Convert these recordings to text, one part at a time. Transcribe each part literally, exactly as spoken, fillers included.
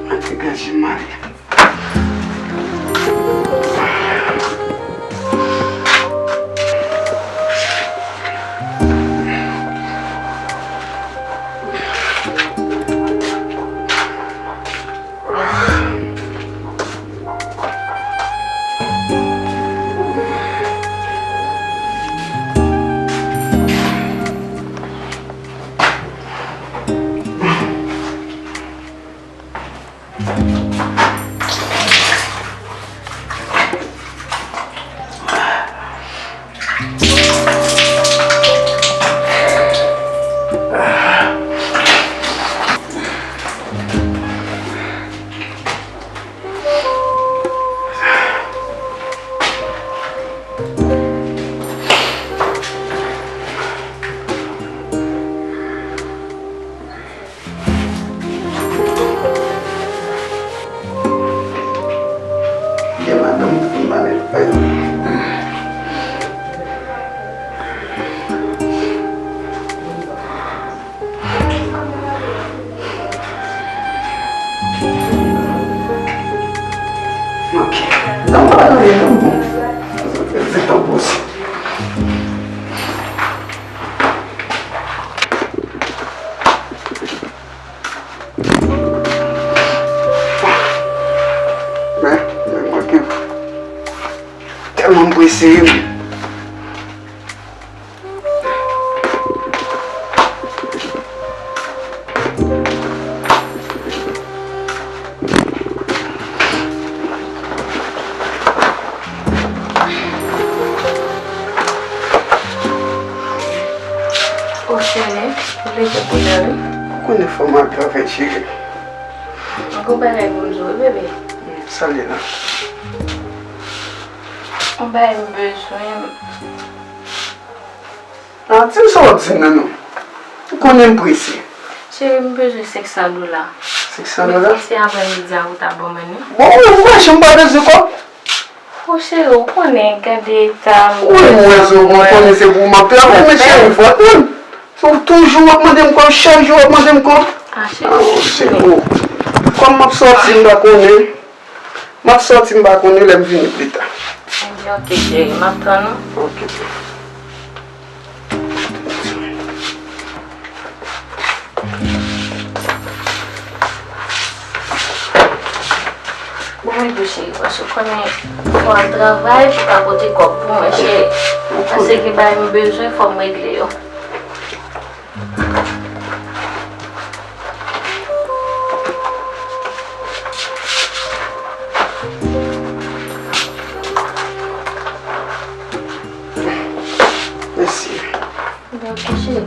Mwen degaje m ale. Gen madanm ki mal fè. Ok. Non, pa nan yon bon. Se tankou se. Men, men mwen gen tèlman m prese. O cheri, ou leve bonè wi. Ou konnen fò m al travay, cheri. Mwen gon bagay pou m di w wi, bebe. Sa l ye la? Yon bagay m bezwen. Ah, di m sa w ap di m nan non. Ou konnen m prese. Cheri, m bezwen senk san dola. Senk san dola? Mwen panse apre midi a ou ta ban mwen li. Bon, ou wè jan m pa bezwen kòb. O cheri, ou konnen, gade eta m. Wi, m wè sa, ou konnen se pou m ap travay, men cheri, fò tann. Se ou toujou w ap mande m kòb, chak jou w ap mande m kòb. Ah, cheri, oh, cheri, oh. Kòm m ap sòti, m pa konnen. M ap sòti, m pa konnen lè m vini pita. Ebyen, ok, cheri, m ap tann ou. Ok. Bon, men tou cheri, paske ou konnen fò al travay pou ka pote kòb pou mwen, cheri. Paske gen bagay m bezwen, fò m regle yo. Mèsi. Dakò, cheri.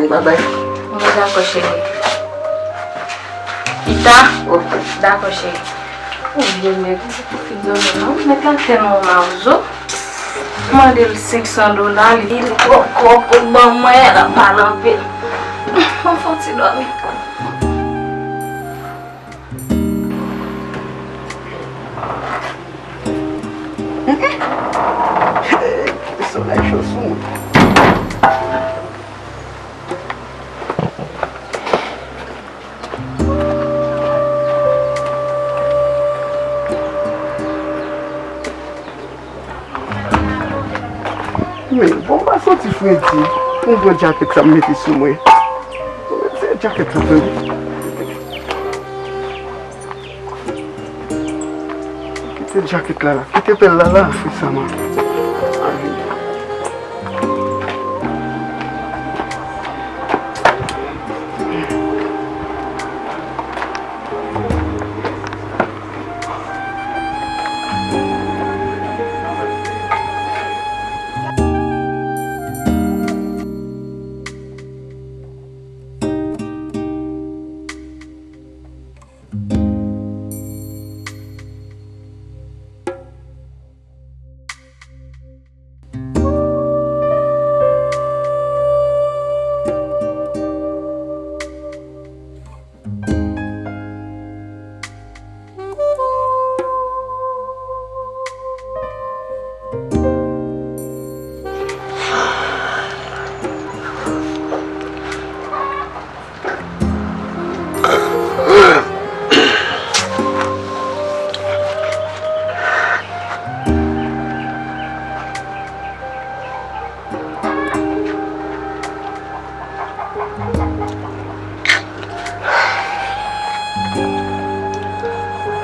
Babay. Mwen dakò, cheri. Pita. Ok. Dakò, cheri. Ou byen nèg, ou fin dòmi non. Nèg la tèlman mazo. Mande l senk san dola, li, li poko, poko ban mwen, l ap pale anpil. Mwen fè yon ti dòmi. Solèy cho sou mwen. Men, bon, m pa soti fredi. Pou m pran djakèt sa m mete sou mwen. Se djakèt sa fredi. Kite djakèt la la. Kite pèl la la, frè Sama.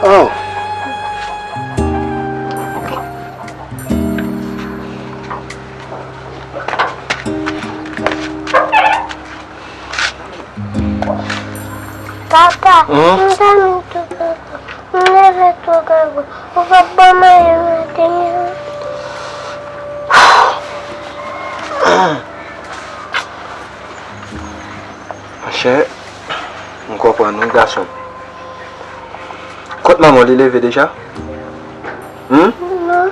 Oh. Papa, hmm? M dòmi tou papa. M leve tou grangou. Ou p ap ban m anyen maten an? Monchè, m konprann wi, gason m. Kot manman w, li leve deja? Hmm? Non.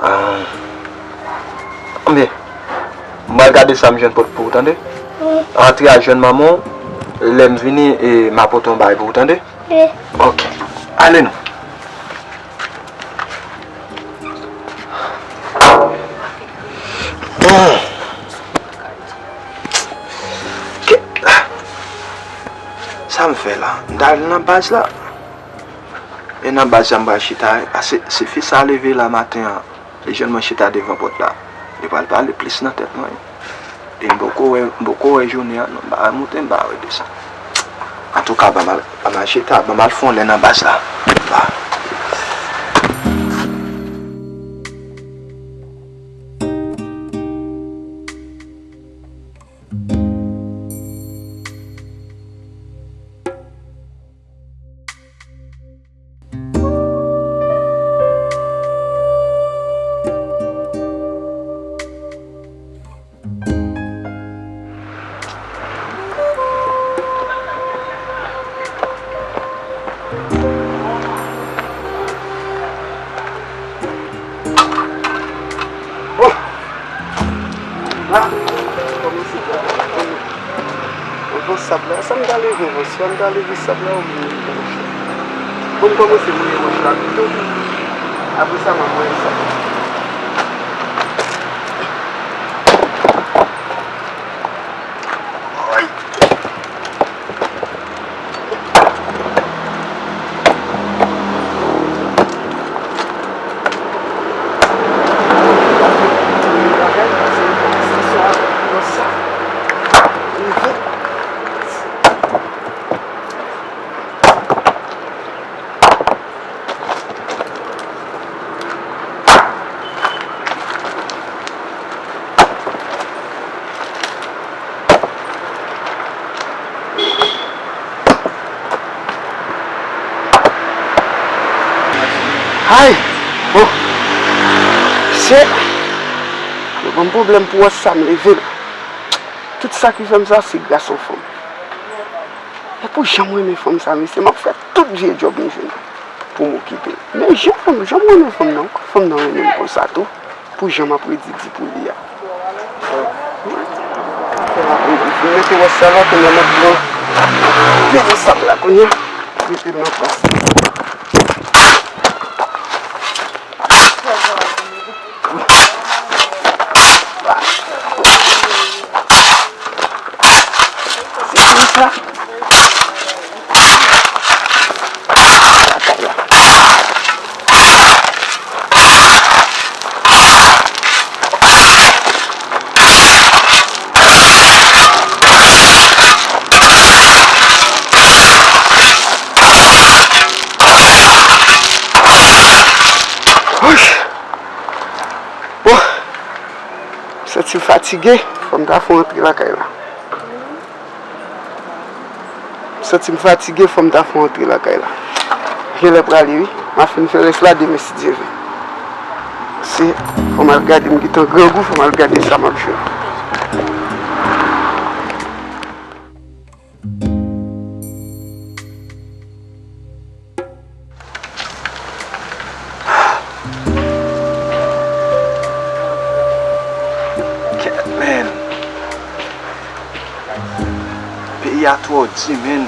Ah. Anben, m al gade sa m jwenn pote pou ou, tande? Wi. Antre al jwenn manman w, lè m vini, e, m a pote yon bagay pou ou, tande? Wi. Ok. Ale non. Hmm. Ke-, sa m fè la? M t al nan baz la. E nan baz la m pral chita. A, se, se fi sa leve la maten an. Li jwenn mwen chita devan pòt la. Li pral pale plis nan tèt mwen. E m poko wè, m poko wè jounen an non. M pa wè moute, m pa wè desann. Antouka, ban m al, ban m al chita, ban m al fè yon lè nan baz la. Ba. Oh! La, kòmanse deja. Anvan sab la, sa m ta leve anvan? Swa m ta leve sab la oubyen m leve wòch la. Bon, m kòmanse mouye wòch la pito. Apre sa, m ap mouye sab la. Ay! Oh! Se, yo ban m pwoblèm pou wè sa m leve la. Tout sa ki fè m sa, se gras yon fanm. E pou jan m renmen fanm sa, mesye, m ap fè tout vye djòb m jwenn pou m okipe l. Men jan fanm, jan m renmen fanm nan, fanm nan renmen m konsa tou. Pou jan m ap redi di pou li a. Mete wòch sa la, kounye a m ap pran. Mete sab la, kounye a. Mete l nan plas. Se konsa. Wouch! Bon, m santi m fatige, fò m ta fè yon antre lakay la. M santi m fatige, fò m ta fè yon antre lakay la. Genlè prale wi. M a fin fè rès la demen si Dye vle. Se, fò m al gade, m gentan grangou, fò m al gade sa m ap jwenn. Kèt, men. Peyi a twò di, men.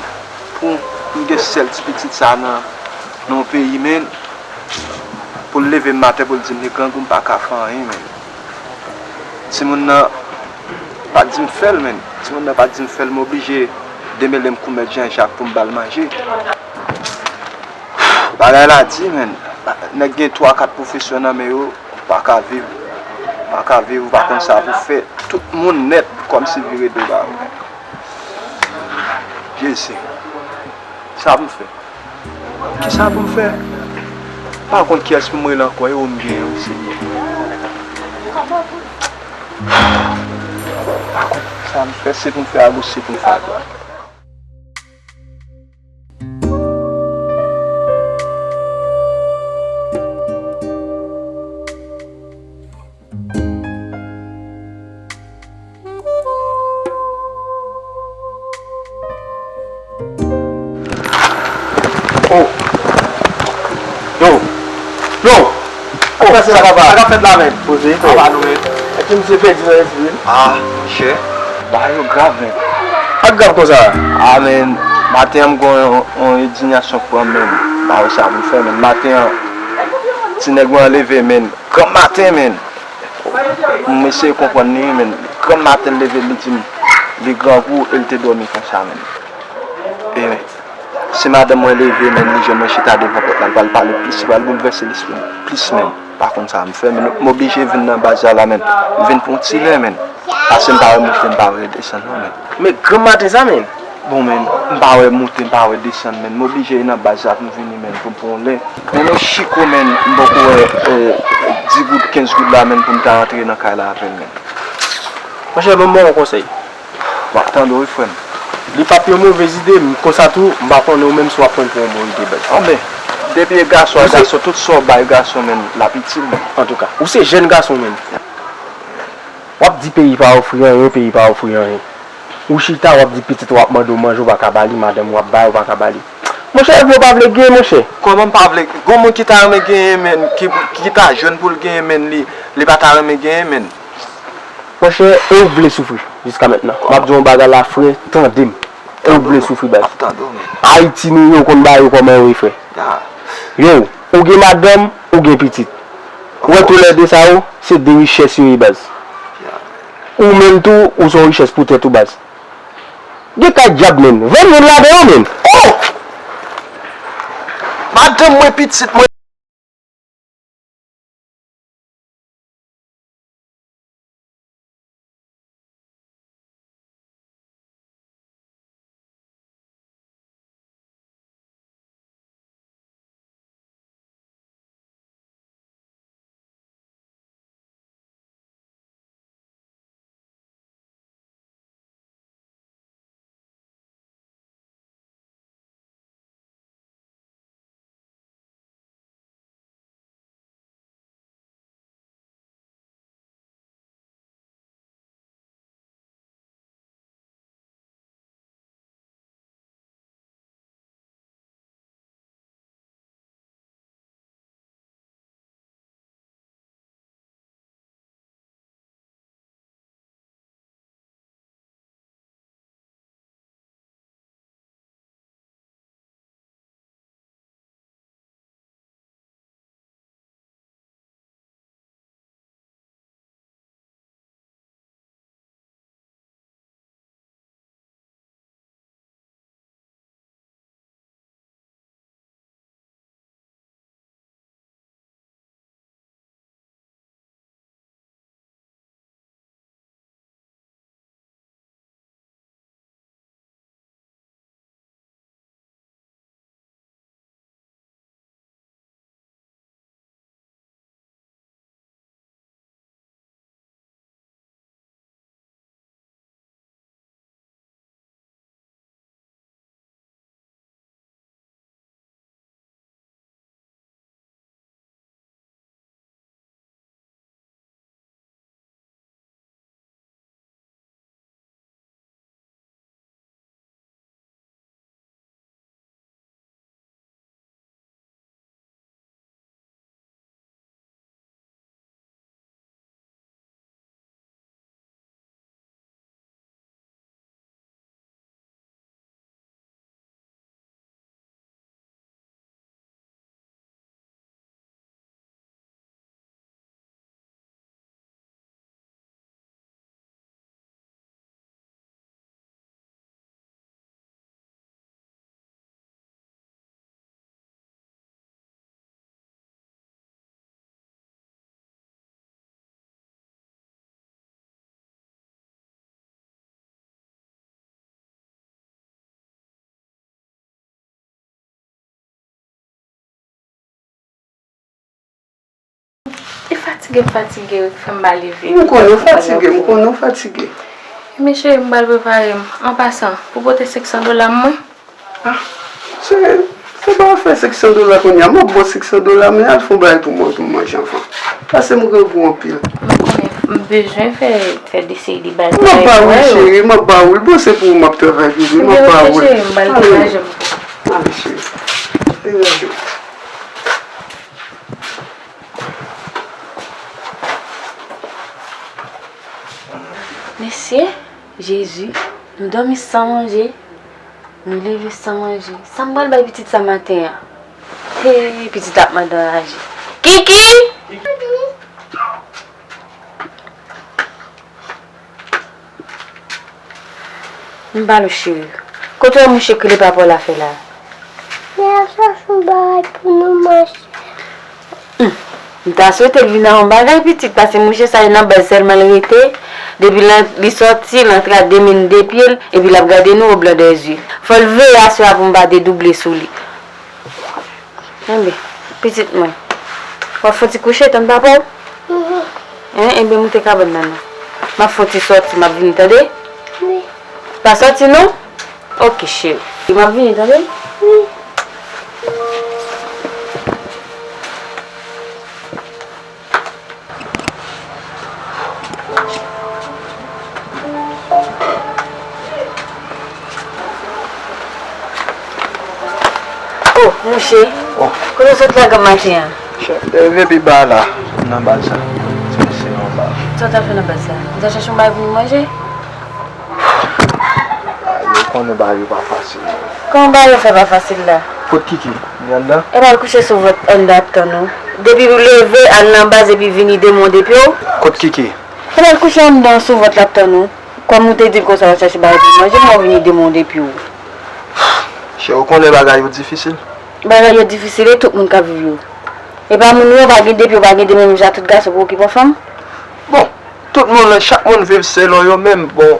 Pou m gen sèl ti pitit sa nan, nan yon peyi, men. Pou l leve m maten, pou l di m li grangou, m pa ka fè anyen, men. Timoun nan pa t di m fè l, men. Timoun nan pa t di m fè l, m oblije demele m kou mèt Jan Jak pou m ba l manje. Bagay la di, men. Nèg gen twa, kat pwofesyon nan men yo, ou pa ka viv. Ou pa ka viv, ou pa konn sa pou fè. Tout moun nèt kòmsi vire do ba ou. Jezi. Sa pou m fè? Kisa pou m fè? M pa konn kiyès pou m rele ankò, e ou m genyen, wi, Senyè. M pa konn kisa m fè, se pou m fè agoch, se pou m fè adwat. Oh. Yo. Yo. Oh, sa k ap fèt la, men? Poze, wi. Apa nou, men? Èske misye pèdi nan lespri l? Ah, monchè. Bagay yo grav, men. Sa k grav konsa? Ah, men, maten an, m gen yon, yon endiyasyon k pran m, men. M pa wè sa pou m fè, men. Maten an, ti nèg mwen an leve, men. Granm maten, men. M eseye konprann li, men. Granm maten, l leve, li di m, li grangou e l te dòmi konsa, men. E, men. Se madanm mwen leve, men, li jwenn mwen chita devan pòt la, li pral pale plis, li pral boulvèse lespri m plis, men. Pa konn sa m fè, men, m oblije vin nan baz la, la, men. M vin pou yon ti lè, men. Paske m pa wè moute, m pa wè desann, non, men. Men granm maten sa, men. Bon, men, m pa wè moute, m pa wè desann, men. M oblije nan baz la pou m vini, men, pou m pran yon lè. Men, yon chiko, men, m poko wè, eh, dis goud, kenz goud la, men, pou m ta rantre nan kay la avè l, men. Monchè, ban m yon konsèy. W ap tande w, wi, frè m. Li p ap yon move ide, m konsa tou, m pa konnen ou menm si w ap pran l pou yon bon ide, baz. Anben, depi e gason, e gason, tout sa w bay gason, men, l ap itil, men. Antouka, ou se jèn gason, men. W ap di peyi pa ofri anyen, peyi pa ofri anyen. Ou chita, w ap di pitit ou ap mande w manje, ou pa ka ba li, madanm ou ap bay, ou pa ka ba li. Monchè, epi w pa vle genyen, monchè. Kòman m pa vle? Gon moun ki ta renmen genyen, men, ki, ki ta jwenn pou l genyen, men, li, li pa ta renmen genyen, men. Monchè, e ou vle soufri jiska mentnan. M ap di w yon bagay la, frè, tande m. E ou vle soufri, baz. Ap tande w, men. Ayiti nou ye, ou konn bagay yo kòman yo ye, frè. Ya. Yo, ou gen madanm, ou gen pitit. Ou wè toulède sa yo, se de richès yo ye, baz. Ya. Ou menm tou, ou se yon richès pou tèt ou, baz. Gen kay dyab, men. Vann youn ladan yo, men. Oh! Madanm mwen, pitit mwen. E fatige m fatige wi ki fè m pa leve. M konnen w fatige, m konnen w fatige. Ebyen cheri, m pral prepare m. An pasan, pou pote senk san dola m mwen. Ah, se, se pa afè senk san dola kounye a. M ap ba w senk san dola, men al fè yon bagay pou mwen, pou m manje anvan. Paske m grangou anpil. M konnen m bezwen fè, fè de seri de bagay. M ap ba ou l, cheri, m ap ba ou l. Bon, se pou ou m ap travay, bebe, m ap ba ou l. Cheri, m pral degaje m. Ale, cheri. Degaje w. Mesye, Jezi, nou dòmi san manje, nou leve san manje. Sa m pral bay pitit sa maten an? Hey, pitit la ap mande anraje. Kiki! M ba l cheri. Kote w mouche ki li pa pò la fè la? Li al chache yon bagay pou nou manje. Hum. M ta swete l vin ak yon bagay pitit, paske mouche sa e nan baz sèlman l rete. Depi l an-, li sòti, l antre a de men de pye l, epi l ap gade nou o blan dè zye. Fò l veye aswè a pou m pa dedouble sou li. Enben, pitit mwen, w ap fon ti kouche, tann papa w? Mhm. Hein, enben, moute kabann nan non. M ap fon ti sòti, m ap vini, tande? Wi. Pa sòti non? Ok, cheri. M ap vini, tande? Wi. Oh, mouche. Oh. Kote w sot la gran maten an? Chèf, leve pi ba la, nan baz la. Ti mesye anba. Sa w t ap fè nan baz la? Ou t ap chache yon bagay pou nou manje? Yo konnen bagay yo pa fasil. Kòman bagay yo fè pa fasil la? Kot Kiki? Li anndan? E pa l kouche sou vant anndan ap tann ou. Depi ou leve, al nan baz epi vini de men w de pye w. Kot Kiki? E pa l kouche anndan sou vant l ap tann ou. Kòm ou te di l konsa w ap chache bagay pou manje, men w vini de men w de pye w. Chè, ou konnen bagay yo difisil? Bagay yo difisil, e tout moun k ap viv yo. E pa moun yo pa gen de pye, pa gen de men, menm jan tout gason pou okipe yon fanm. Bon, tout moun, chak moun viv selon yo menm. Bon,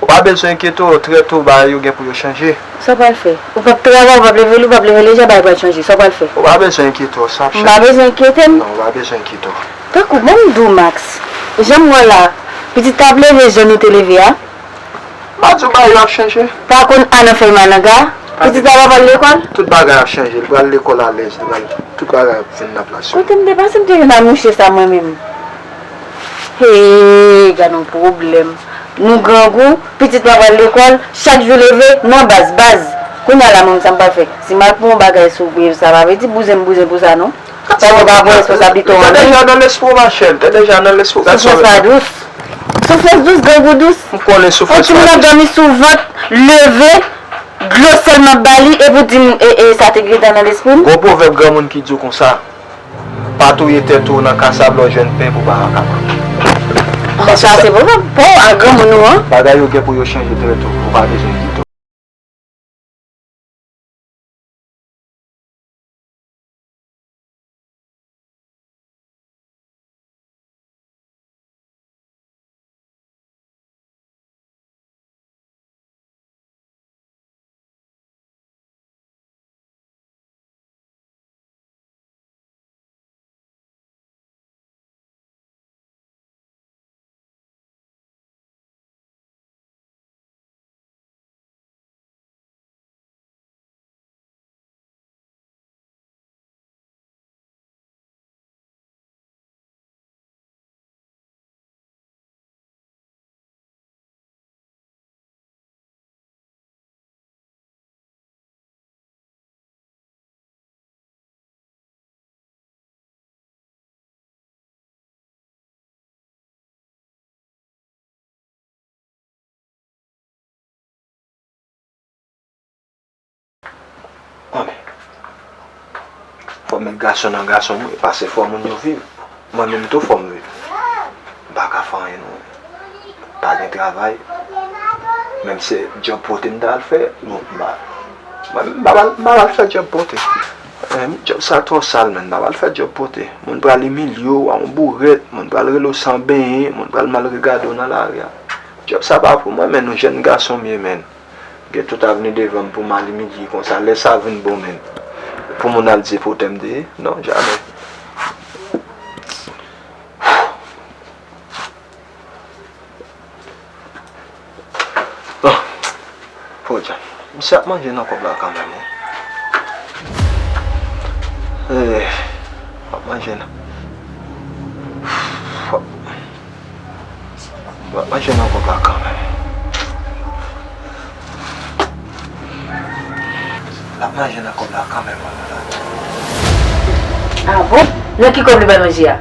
ou pa bezwen enkyete w, trè to, bagay yo gen pou yo chanje. Sa w pral fè? Ou p ap travay, ou p ap leve, ou p ap leve leje, bagay pral chanje. Sa w pral fè? Ou pa bezwen enkyete w, sa ap chanje. M pa bezwen enkyete m? Non, ou pa bezwen enkyete w. Tankou, bon, m di w, Max, jan m wè w la, pitit t ap leve jan nou te leve a. M pa di w bagay yo ap chanje. Pa konn a nan fèy malanga. Pitit la pa pral lekòl? Tout bagay ap chanje. Li pral lekòl alèz. Li pral, tout bagay ap vin nan plas yo. Kote m te pase, m te jwenn a mouche sa mwen menm. Hey, gad yon pwoblèm. Nou grangou, pitit pa pral lekòl, chak jou leve, nan baz, baz. Kounye a la, mwen, sa m pral fè? Si m al pran yon bagay sou, sa pa vle di bouzen m bouzen pou sa, non. Sa yo pa pran responsablite w an menm. Li te deja nan lespri w, machè, li te deja nan lespri w. Soufrans pa dous. Soufrans dous, grangou dous. M konnen soufrans pa dous. Yon timoun ap dòmi sou vant, leve, dlo sèlman ba li, epi w di m, e, e, sa te gentan nan lespri m? Gon pwovèb granmoun ki di w konsa, pa touye tèt ou nan kasab lè w jwenn pen pou pa akaba. Sa se pwovèb pa w a granmoun ou an. Bagay yo gen pou yo chanje trè to, ou pa bezwen enkyete w. Anben, fò m met gason nan gason mwen, paske fò moun yo viv. Mwen menm tou fò m viv. M pa ka fè anyen non. Pa gen travay. Menm se djòb pote m ta al fè, bon, m pa, mwen menm m pa pral, m pa pral fè djòb pote. Eh, djòb sa twò sal, menn, m pa pral fè djòb pote. Moun pral imilye w a yon bourèt, moun pral rele w san benyen, moun pral mal regade w nan lari a. Djòb sa pa pou mwen, menn, yon jèn gason m ye, menn. Gen tout avni devan m pou m al imilye konsa. Lè sa vin bon, menn. Pou moun al di pote m te ye? Non, jamè. Podyab, misye ap manje nan kòb la kanmenm, wi. Eh, ap manje nan. Ap manje nan kòb la kanmenm. L ap manje nan kòb la kanmenm. Ah bon? Nan ki kòb li bay manje a?